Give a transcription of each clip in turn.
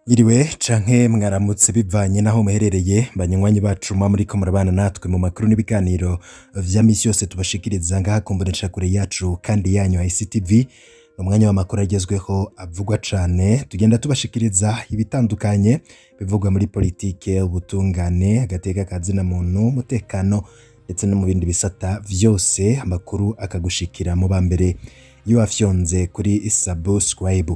Mwiriwe canke mwaramutse bivanye naho muherereye, banywanyi bacu mwa muriko murabana natwe mu makuru n'ibiganiro vya misi yose tubashikiriza ngaha ku mboneshakure yacu kandi yanyu ICTV. Umwanya w'amakuru agezweho avugwa cane, tugenda tubashikiriza ibitandukanye bivugwa muri politike, ubutungane, agateka kazina muntu, umutekano ndetse no mu bindi bisata vyose. Amakuru akagushikira mu bambere iyo wafyonze kuri subscribe.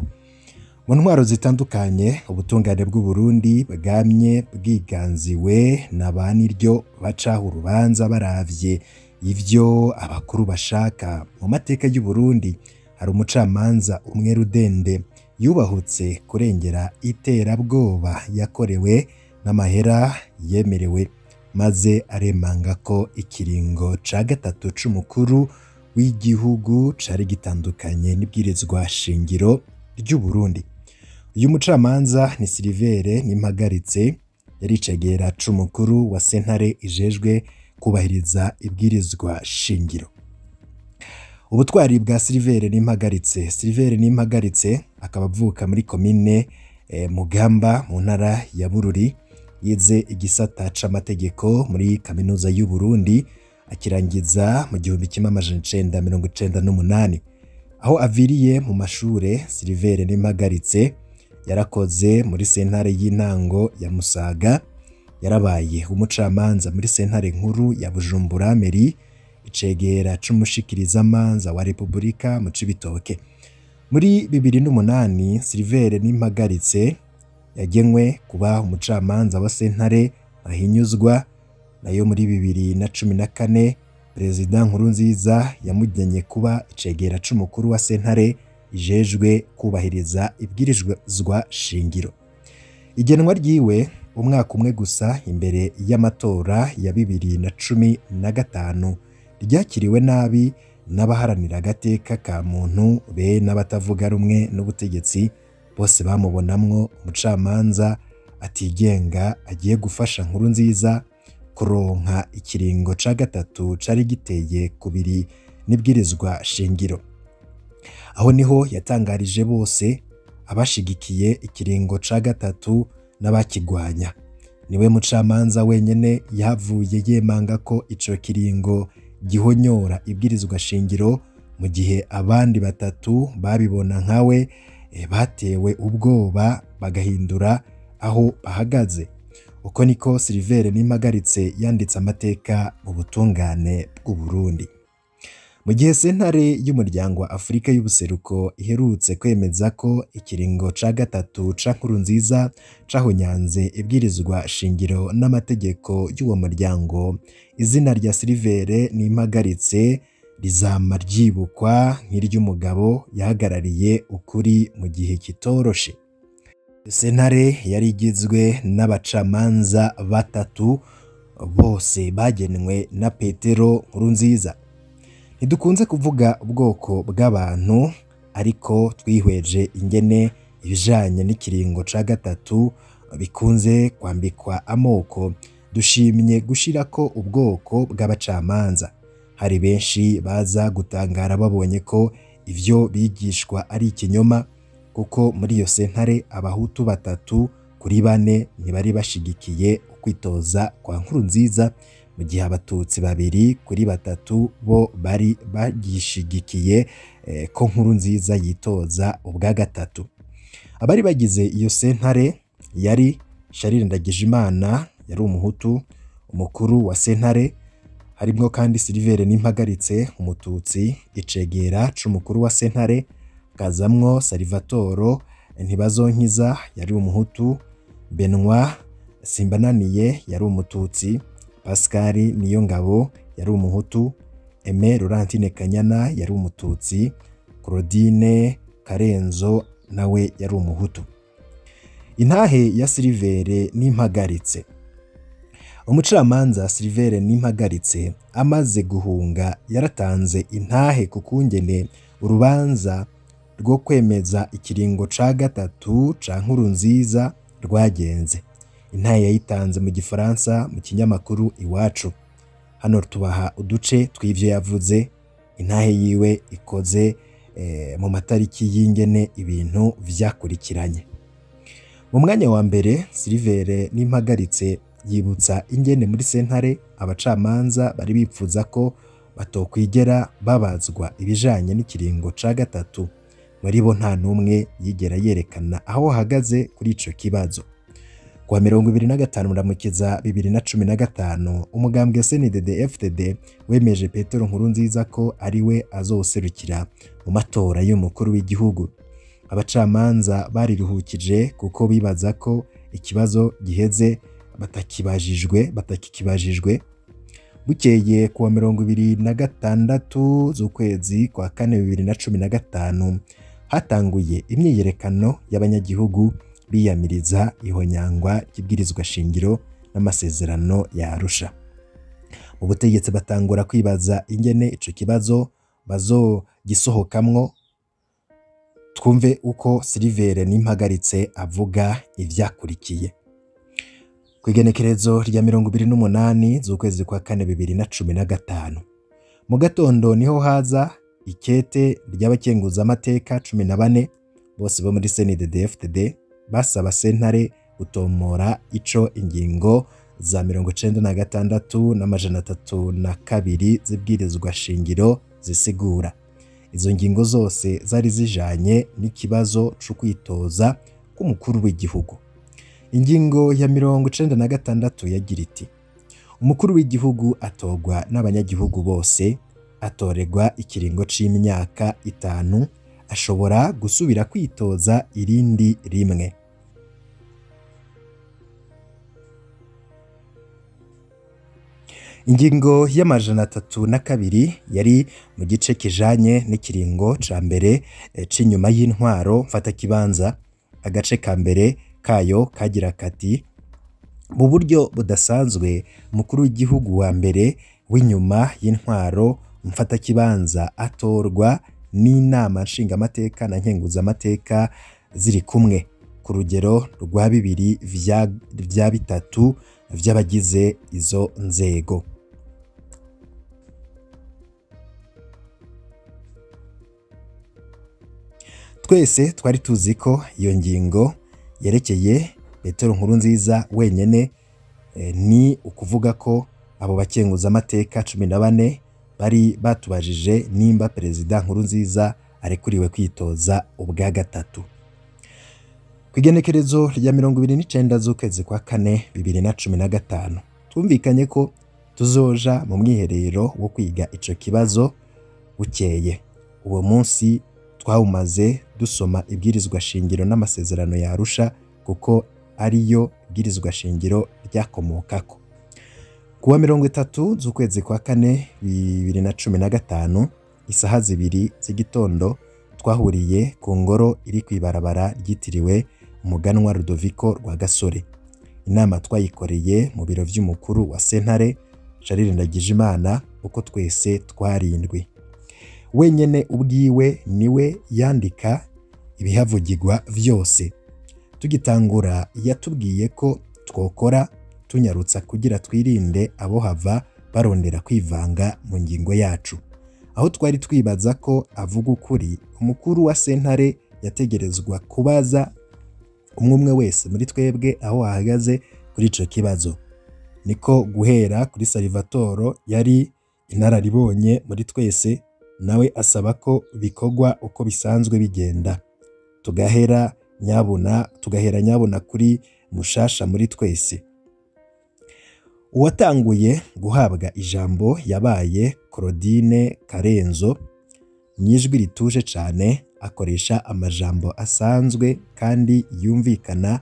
Mu ntwaro zitandukanye, ubutungane bw'u Burundi bwamye bwiganziwe na ba niryo baca urubanza baravye ivyo abakuru bashaka. Mu mateka y'u Burundi hari umucamanza umwe rudende yubahutse kurengera iterabwoba yakorewe n'amahera yemerewe, maze aremanga ko ikiringo ca gatatu c'umukuru w'igihugu cari gitandukanye n'ibwirizwa shingiro ry'u Burundi. Uyu mucamanza ni Silivere Nimpagaritse, yari icegera c'umukuru wa sentare ijejwe kubahiriza ibwirizwa shingiro. Ubutwari bwa Silivere Nimpagaritse. Silivere Nimpagaritse akaba avuka muri komine Mugamba mu ntara ya Bururi. Yize igisata c'amategeko muri kaminuza y'u Burundi, akirangiza mu 1998. Aho aviriye mu mashure, Silivere Nimpagaritse yarakoze muri sentare y'intango ya Musaga, yarabaye umucamanza muri sentare nkuru ya Bujumbura Meri, icegera c'umushikirizamanza wa Repubulika mu Cibitoke. Muri 2008 Silivere Nimpagaritse yagenwe kuba umucamanza wa sentare ahinyuzwa, nayo muri 2014 Perezida Nkurunziza yamugenye kuba icegera c'umukuru wa sentare ijejwe kubahiriza ibwirizwa shingiro. Igenwa ryiwe umwaka umwe gusa imbere y'amatora ya 2015 ryakiriwe nabi n'abaharanira agateka ka muntu be n'abatavuga rumwe n'ubutegetsi, bose bamubonamwo umucamanza atigenga agiye gufasha Nkurunziza kuronka ikiringo ca gatatu cari giteye kubiri n'ibwirizwa shingiro. Aho niho yatangarije bose abashigikiye ikiringo ca gatatu n'abakigwanya. Niwe mucamanza wenyene yahavuye yemanga ko ico kiringo gihonyora ibwirizwa shingiro, mu gihe abandi batatu babibona nkawe batewe ubwoba bagahindura aho bahagaze. Uko niko Silivere Nimpagaritse yanditse amateka mu butungane bw'u Burundi. Mu gihe sentare y'umuryango wa Afrika y'ubuseruko iherutse kwemeza ko ikiringo ca gatatu ca Nkurunziza cahonyanze ibwirizwa shingiro n'amategeko y'uwo muryango, izina rya Silivere Nimpagaritse rizama ryibukwa nk'iry'umugabo yahagarariye ukuri mu gihe kitoroshe. Sentare yari igizwe n'abacamanza batatu bose bagenwe na Petero Nkurunziza. Ntidukunze kuvuga ubwoko bw'abantu, ariko twihweje ingene ibijanye n'ikiringo ca gatatu bikunze kwambikwa amoko, dushimye gushirako ubwoko bw'abacamanza. Hari benshi baza gutangara babonye ko ivyo bigishwa ari ikinyoma, kuko muri iyo sentare abahutu 3 kuri 4 ntibari bashigikiye ukwitoza kwa Nkurunziza, mu gihe abatutsi 2 kuri 3 bo bari bagishigikiye ko Nkurunziza yitoza ubwa gatatu. Abari bagize iyo sentare yari Charles Ndagijimana, yari umuhutu, umukuru wa sentare, harimwo kandi Silivere Nimpagaritse umututsi, icegera c'umukuru wa sentare, kazamwo Salvatore Ntibazonkiza yari umuhutu, Benoit Simbananiye yari umututsi, Pascal Niyongabo yari umuhutu, Aimé Laurentine Kanyana yari umututsi, Claudine Karenzo nawe yari umuhutu. Intahe ya Silivere Nimpagaritse. Umucamanza Silivere Nimpagaritse amaze guhunga yaratanze intahe kukungene urubanza rwo kwemeza ikiringo ca gatatu ca Nkurunziza rwagenze. Intahe yayitanze mu gifaransa mu kinyamakuru Iwacu. Hano tubaha uduce tw'ivyo yavuze. Intahe yiwe ikoze mu matariki y'ingene ibintu vyakurikiranye. Mu mwanya wa mbere, Silivere Nimpagaritse yibutsa ingene muri sentare abacamanza bari bipfuza ko batokwigera babazwa ibijanye n'ikiringo ca gatatu. Muri bo nta n'umwe yigera yerekana aho ahagaze kuri ico kibazo. Kuwa 25 Ndamukiza 2015, umugambwe CNDD-FDD wemeje Petero Nkurunziza ko ariwe azoserukira mu matora y'umukuru w'igihugu. Abacamanza bariruhukije kuko bibaza ko ikibazo giheze batakibajijwe. Bukeye kuwa 26 z'ukwezi kwa kane 2015, hatanguye imyiyerekano y'abanyagihugu biyamiriza ihonyangwa ry'ibwirizwa shingiro n'amasezerano ya Arusha. Mu butegetsi batangura kwibaza ingene ico kibazo bazogisohokamwo. Twumve uko Silivere Nimpagaritse avuga ivyakurikiye. Kw'igenekerezo rya 28 z'ukwezi kwa kane 2015, mu gatondo niho haza ikete ry'abakenguzamateka 14 bose bo muri CNDD-FDD basaba sentare gutomora ico ingingo za 96 n'amajana 302 z'ibwirizwa shingiro zisigura. Izo ngingo zose zari zijanye n'ikibazo co kwitoza k'umukuru w'igihugu. Ingingo ya 96 yagira iti: umukuru w'igihugu atorwa n'abanyagihugu bose, atorerwa ikiringo c'imyaka 5, ashobora gusubira kwitoza irindi rimwe. Ingingo y'amajana 302 yari mu gice kijanye n'ikiringo ca mbere c'inyuma y'intwaro mfatakibanza. Agace ka mbere kayo kagira kati: mu buryo budasanzwe umukuru w'igihugu wa mbere w'inyuma y'intwaro mfatakibanza atorwa n'inama nshingamateka na nkenguzamateka ziri kumwe ku rugero rwa 2 vya 3 vy'abagize izo nzego. Twese twari tuzi ko iyo ngingo yerekeye Petero Nkurunziza wenyene, ni ukuvuga ko abo bakenguzamateka 14 bari batubajije nimba Perezida Nkurunziza arekuriwe kwitoza ubwa gatatu. Kw'igenekerezo rya 29 z'ukwezi kwa kane 2015, twumvikanye ko tuzoja mu mwiherero wo kwiga ico kibazo bukeye. Uwo munsi twawumaze dusoma ibwirizwa shingiro n'amasezerano ya Arusha kuko ariyo bwirizwa shingiro ryakomokako. Kuwa 30 z'ukwezi kwa kane 2015, isaha 2 z'igitondo twahuriye ku ngoro iri kw'ibarabara ryitiriwe Umuganwa Rudoviko Rwagasore. Inama twayikoreye mu biro vy'umukuru wa sentare Charles Ndagijimana, uko twese twarindwi. Wenyene ubwiwe niwe yandika ibihavugirwa vyose. Tugitangura yatubwiye ko twokora tunyarutsa kugira twirinde abo hava barondera kwivanga mu ngingo yacu. Aho twari twibaza ko avuga ukuri, umukuru wa sentare yategerezwa kubaza umwe wese muri twebwe aho ahagaze kuri ico kibazo. Niko guhera kuri Salvatore yari inararibonye muri twese, nawe asaba ko bikorwa uko bisanzwe bigenda. Tugahera nyabuna kuri mushasha muri twese. Uwatanguye guhabwa ijambo yabaye Claudine Karenzo, mw'ijwi rituje cane akoresha amajambo asanzwe kandi yumvikana.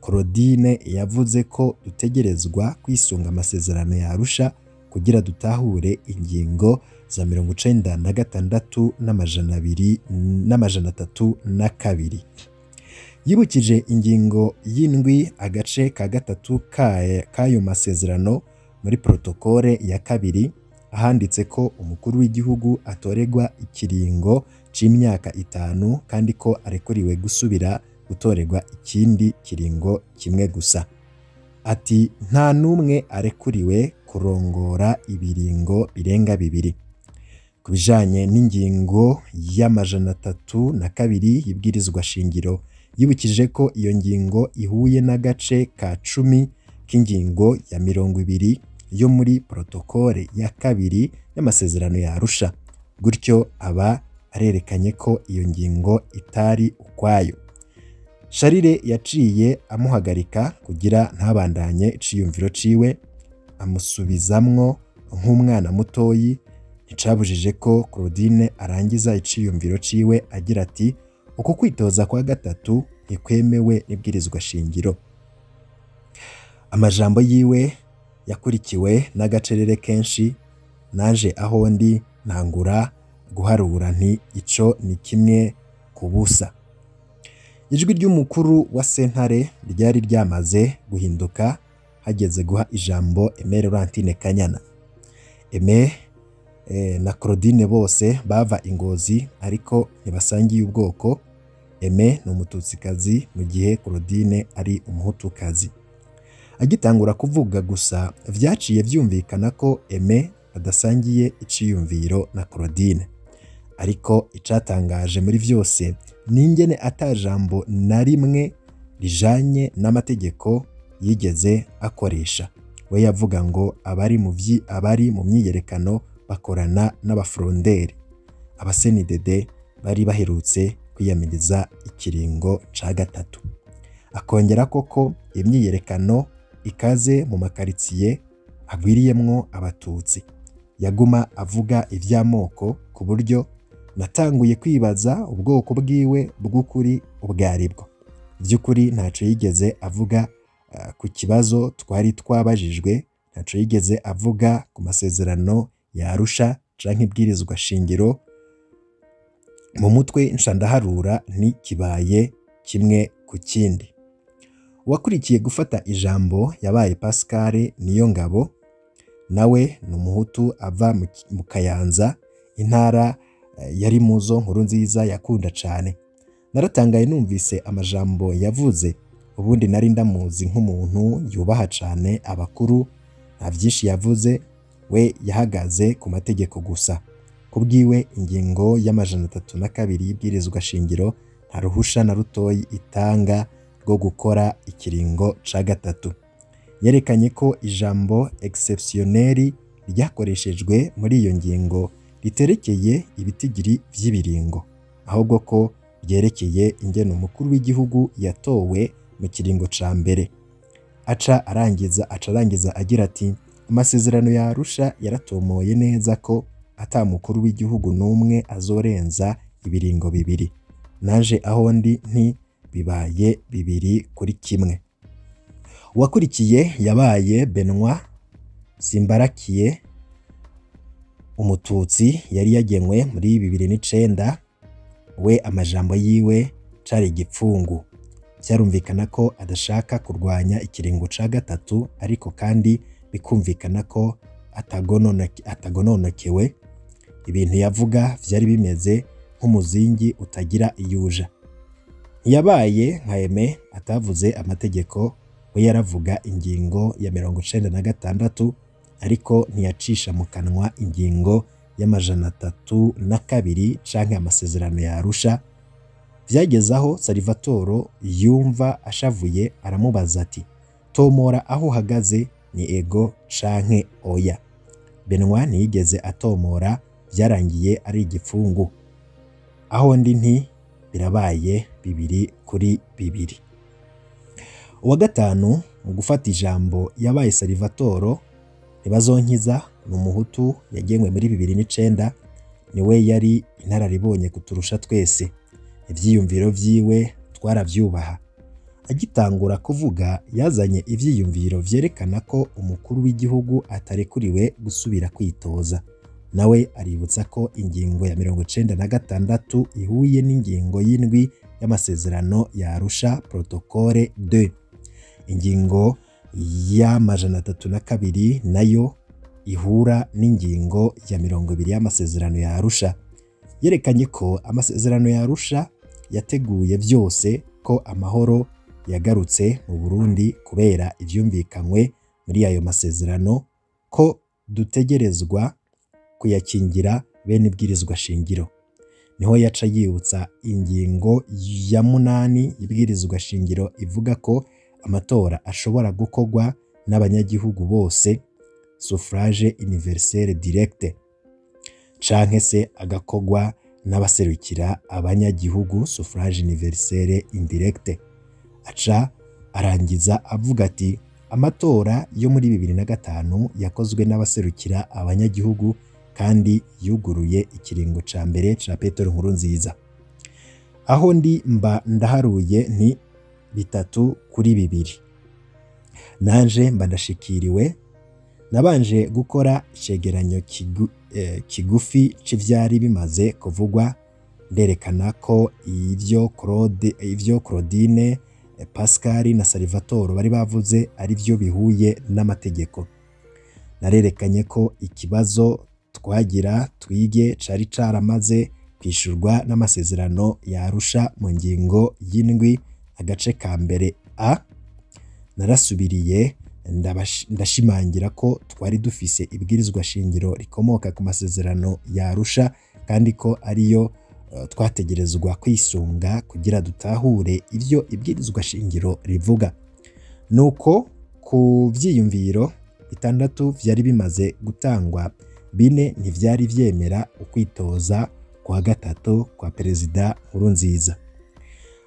Claudine yavuze ko dutegerezwa kwisunga amasezerano ya Arusha kugira dutahure ingingo za 96 n'amajana 2 n'amajana 302. Yibukije ingingo y'indwi agace ka gatatu k'ayo masezerano muri protokole ya 2, ahanditse ko umukuru w'igihugu atoregwa ikiringo c'imyaka 5 kandi ko arekuriwe gusubira gutorerwa ikindi kiringo kimwe gusa. Ati nta numwe arekuriwe kurongora ibiringo birenga 2. Ku bijanye n'ingingo y'amajana 302 y'ibwirizwa shingiro Yibukije ko iyo ngingo ihuye n'agace ka 10 k'ingingo ya 20 yo muri protokole ya 2 y'amasezerano ya Arusha. Gutyo aba arerekanye ko iyo ngingo itari ukwayo. Sharire yaciye amuhagarika kugira ntabandanye iciyumviro ciwe, amusubizamwo nk'umwana mutoyi. Nticabujije ko Claudine arangiza iciyumviro ciwe agira ati uku kwitoza kwa gatatu ntikwemewe n'ibwirizwa shingiro. Amajambo yiwe yakurikiwe n'agacerere kenshi. Naje aho ndi ntangura guharura nti ico ni 1-0. Ijwi ry'umukuru wa sentare ryari ryamaze guhinduka hageze guha ijambo Aimé Laurentine Kanyana. Aimé na Claudine bose bava Ingozi ariko ntibasangiye ubwoko. Aimé ni umututsikazi mu gihe Claudine ari umuhutukazi. Agitangura kuvuga gusa vyaciye vyumvikana ko Aimé adasangiye iciyumviro na Claudine. Ariko icatangaje muri vyose ningene atajambo na rimwe rijanye n'amategeko yigeze akoresha. We yavuga ngo abari mu myiyerekano bakorana n'abafronderi. Abasenidede bari baherutse kwiyamiriza ikiringo ca 3. Akongera koko imyiyerekano ikaze mu makaritsiye agwiriyemwo abatutsi. Yaguma avuga ivy'amoko ku buryo natanguye kwibaza ubwoko bwiwe bw'ukuri ubwaribwo. By'ukuri ntaco yigeze avuga ku kibazo twari twabajijwe, ntaco yigeze avuga ku masezerano ya Arusha canke ibwirizwa shingiro. Mu mutwe nshandaharura ni kibaye kimwe ku kindi. Uwakurikiye gufata ijambo yabaye Pascal Niyongabo, nawe ni umuhutu ava mu Kayanza, intara yari muzo nkuru nziza yakunda cane. Naratangaye numvise amajambo yavuze. Ubundi nari ndamuzi nk'umuntu yubaha cane abakuru. Nta vyinshi yavuze, we yahagaze ku mategeko gusa. Kubwiwe ingingo ya 302 y'ibwirizwa shingiro nta ruhusha na rutoyi itanga rwo gukora ikiringo ca 3. Yerekanye ko ijambo exceptionnel ryakoreshejwe muri iyo ngingo riterekeye ibitigiri vy'ibiringo, ahubwo ko ryerekeye ingene umukuru w'igihugu yatowe mu kiringo ca mbere. Aca arangiza agira ati amasezerano ya Arusha yaratomoye neza ko ata mukuru w'igihugu n'umwe azorenza ibiringo 2. Naje aho ndi nti bibaye 2-1. Uwakurikiye yabaye Benoit Simbarakiye, umututsi yari yagenwe muri 2009. We amajambo yiwe cari igipfungu. Byarumvikana ko adashaka kurwanya ikiringo ca 3, ariko kandi bikumvikana ko atagononokewe. Ibintu yavuga vyari bimeze nk'umuzingi utagira iyuja. Ntiyabaye nka Aimé atavuze amategeko, we yaravuga ingingo ya 96, ariko ntiyacisha mu kanwa ingingo ya 302 canke amasezerano ya Arusha. Vyageze aho Salvatore yumva ashavuye aramubaza ati tomora aho uhagaze ni ego canke oya. Benoit ntiyigeze atomora, byarangiye ari igipfungu. Aho ndi nti birabaye 2-2. Uwa gatanu mu gufata ijambo yabaye Salvatore Ntibazonkiza, ni umuhutu yagenwe muri 2009. Niwe yari inararibonye kuturusha twese. Ivyiyumviro vyiwe twaravyubaha. Agitangura kuvuga yazanye ivyiyumviro vyerekana ko umukuru w'igihugu atarekuriwe gusubira kwitoza. Nawe aributsa ko ingingo ya 96 ihuye n'ingingo y'indwi y'amasezerano ya Arusha Protocole 2. Ingingo ya 302 nayo ihura n'ingingo ya 20 y'amasezerano ya Arusha. Yerekanye ko amasezerano ya Arusha yateguye byose, ko amahoro yagarutse mu Burundi kubera ivyumvikanywe muri ayo masezerano, ko dutegerezwa kuyakingira bene ibwirizwa shingiro. Niho yaca yibutsa ingingo ya 8 y'ibwirizwa shingiro ivuga ko amatora ashobora gukorwa n'abanyagihugu bose, suffrage universel direct, canke se agakogwa n'abaserukira abanyagihugu, suffrage universel indirect. Aca arangiza avuga ati amatora yo muri 2005 yakozwe n'abaserukira abanyagihugu kandi yuguruye ikiringo ca mbere ca Petero Nkurunziza. Aho ndi mba ndaharuye nti 3-2. Nanje mba ndashikiriwe, nabanje gukora icegeranyo kigufi c'ivyari bimaze kuvugwa, nderekana ko ivyo Claudine, Pascal na Salvatore bari bavuze ari byo bihuye n'amategeko. Narerekanye ko ikibazo twagira twige cari caramaze kwishurwa n'amasezerano ya Arusha mu ngingo y'indwi agace ka mbere A. Narasubiriye ndashimangira ko twari dufise ibwirizwa shingiro rikomoka ku masezerano ya Arusha kandi ko ariyo twategerezwa kwisunga kugira dutahure ivyo ibwirizwa shingiro rivuga. Nuko ku vyiyumviro 6 vyari bimaze gutangwa, 4 ntivyari vyemera ukwitoza kwa gatatu kwa Perezida Nkurunziza.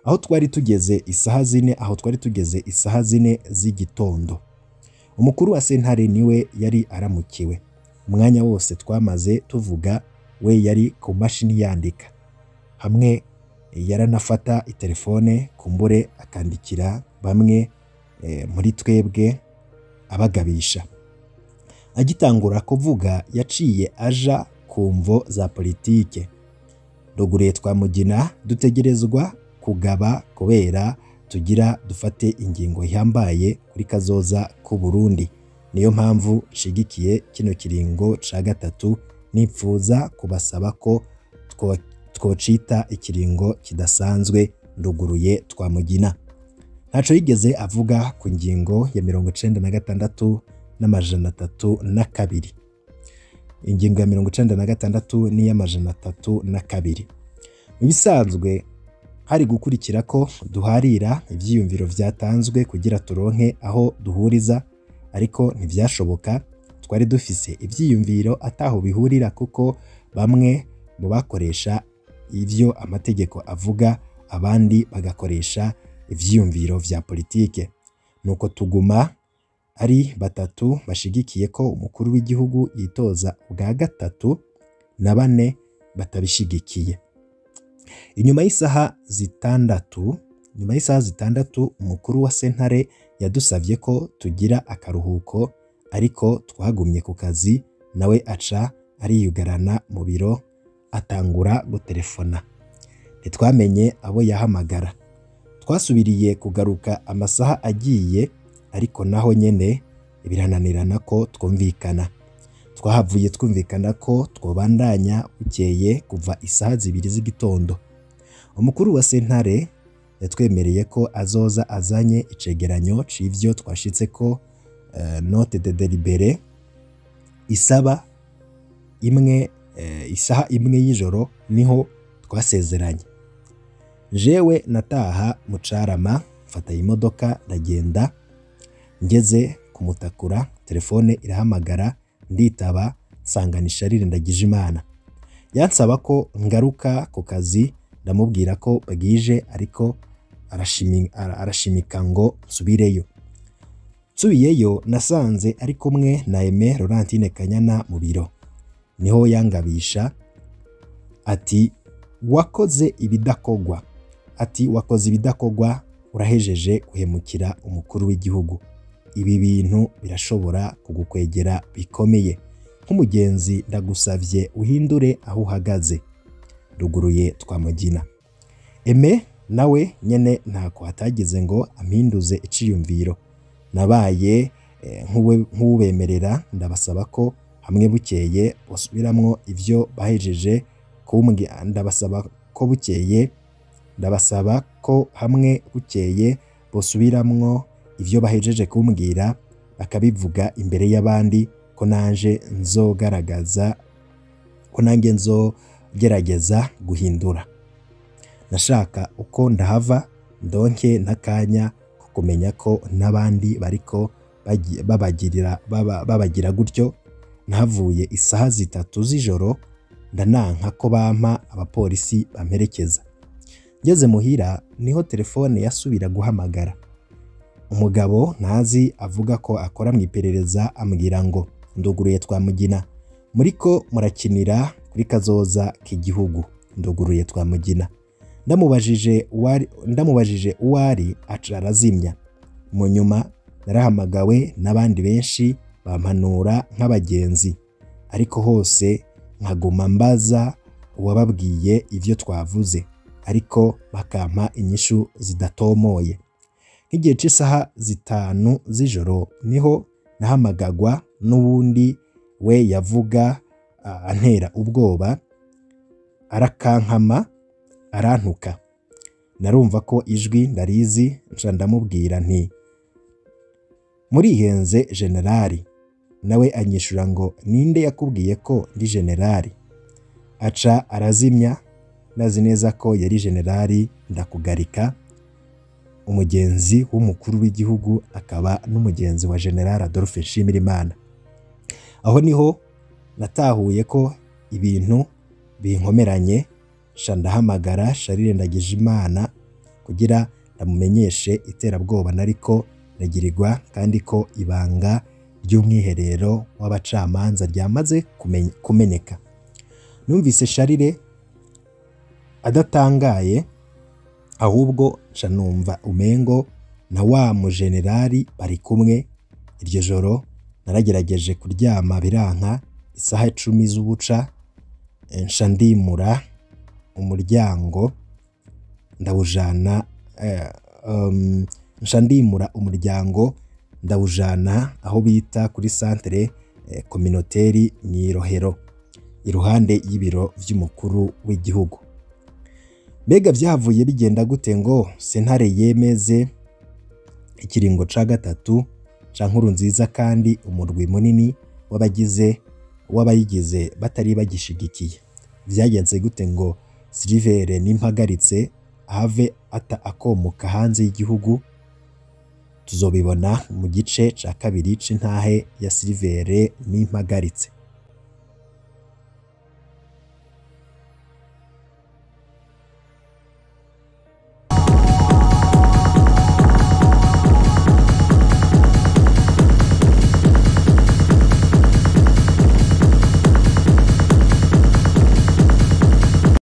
Aho twari tugeze isaha 4 z'igitondo, umukuru wa sentare niwe yari aramukiwe. Umwanya wose twamaze tuvuga we yari ku mashini yandika, hamwe yaranafata itelefone kumbure akandikira bamwe muri twebwe abagabisha. Agitangura kuvuga yaciye aja ku mvo za politike. Doguriye Twamugina dutegerezwa kugaba kubera tugira dufate ingingo ihambaye kuri kazoza ku Burundi. Niyo mpamvu nshigikiye kino kiringo ca gatatu, nipfuza kubasaba ko twocita ikiringo kidasanzwe. Nduguruye Twamugina ntaco yigeze avuga ku ngingo ya 96 na 302. Ingingo ya 96 ni ya 302. Mu bisanzwe hari gukurikira ko duharira ivyiyumviro vyatanzwe kugira turonke aho duhuriza, ariko ntivyashoboka. Twari dufise ivyiyumviro ataho bihurira kuko bamwe mu bakoresha ivyo amategeko avuga, abandi bagakoresha ivyiyumviro vya politike. Nuko tuguma ari 3 bashigikiye ko umukuru w'igihugu yitoza bwa gatatu na 4 batabishigikiye. Inyuma y'isaha 6 umukuru wa sentare yadusavye ko tugira akaruhuko, ariko twagumye ku kazi, nawe aca ariyugarana mu biro atangura gutelefona. Ntitwamenye abo yahamagara. Twasubiriye kugaruka amasaha agiye, ariko naho nyene birananirana ko twumvikana. Twahavuye twumvikana ko twobandanya bukeye kuva isaha 2 z'igitondo. Umukuru wa sentare yatwemereye ko azoza azanye icegeranyo c'ivyo twashitse ko, note de délibéré isaba imwe, isaha 1 y'ijoro niho twasezeranye. Jewe nataha mu Carama, mfata imodoka ndagenda, ngeze kumutakura telefone irahamagara, nditaba nsanganisha Charles Ndagijimana. Yansaba ko ngaruka ku kazi, ndamubwira ko bwije, ariko arashimika ngo nsubireyo. Nsubiyeyo nasanze ari kumwe na Aimé Laurentine Kanyana mu biro. Niho yangabisha ati wakoze ibidakogwa, ati wakoze ibidakogwa, urahejeje guhemukira umukuru w'igihugu. Ibi bintu birashobora kugukwegera bikomeye. Nk'umugenzi ndagusavye uhindure aho uhagaze. Ruguruye Twamugina. Aimé nawe nyene ntako hatagize ngo ampinduze iciyumviro. Nabaye nk'ubemerera, ndabasaba ko hamwe bukeye bosubiramwo ivyo bahejeje kumbwira, ndabasaba ko hamwe bukeye bosubiramwo ivyo bahejeje kumbwira, bakabivuga imbere y'abandi, ko nanje nzogaragaza, ko nanjye ngerageza guhindura. Nashaka uko ndahava ndonke n'akanya ko kumenya ko n'abandi bariko babagira gutyo. Nahavuye isaha 3 z'ijoro, ndananka ko bampa abapolisi bamperekeza. Ngeze muhira niho telefone yasubira guhamagara. Umugabo ntazi avuga ko akora mu iperereza ambwira ngo nduguruye Twamugina, muriko murakinira kuri kazoza k'igihugu. Nduguruye Twamugina. Ndamubajije uwari aca arazimya. Mu nyuma narahamagawe n'abandi benshi bampanura nk'abagenzi, ariko hose nkaguma mbaza uwababwiye ivyo twavuze, ariko bakampa inyishu zidatomoye. Nk'igihe c'isaha 5 z'ijoro niho nahamagagwa n'uwundi we yavuga antera ubwoba, arakankama arantuka. Narumva ko ijwi ndarizi, nca ndamubwira nti murihenze generali. Nawe anyishura ngo ninde yakubwiye ko ndi generali? Aca arazimya. Ndazi neza ko yari generali Ndakugarika, umugenzi w'umukuru w'igihugu akaba n'umugenzi wa General Adolphe Nshimirimana. Aho niho natahuye ko ibintu binkomeranye, nca ndahamagara Charles Ndagijimana kugira ndamumenyeshe iterabwoba nariko ndagirirwa, kandi ko ibanga ry'umwiherero w'abacamanza ryamaze kumeneka. Numvise Charles adatangaye, ahubwo nca numva umengo na wa mujenerali bari kumwe. Iryo joro naragerageje kuryama biranka, isaha 10 z'ubuca nca ndimura umuryango ndawujana, nca ndimura umuryango ndawujana aho bita kuri centre communautaire Mwirohero, iruhande y'ibiro vy'umukuru w'igihugu. Mbega vyahavuye bigenda gute ngo sentare yemeze ikiringo ca 3 ca Nkurunziza, kandi umurwi munini w'abayigize batari bagishigikiye? Vyagenze gute ngo Silivere Nimpagaritse ahave ata akomoka hanze y'igihugu? Tuzobibona mu gice ca 2 c'intahe ya Silivere Nimpagaritse.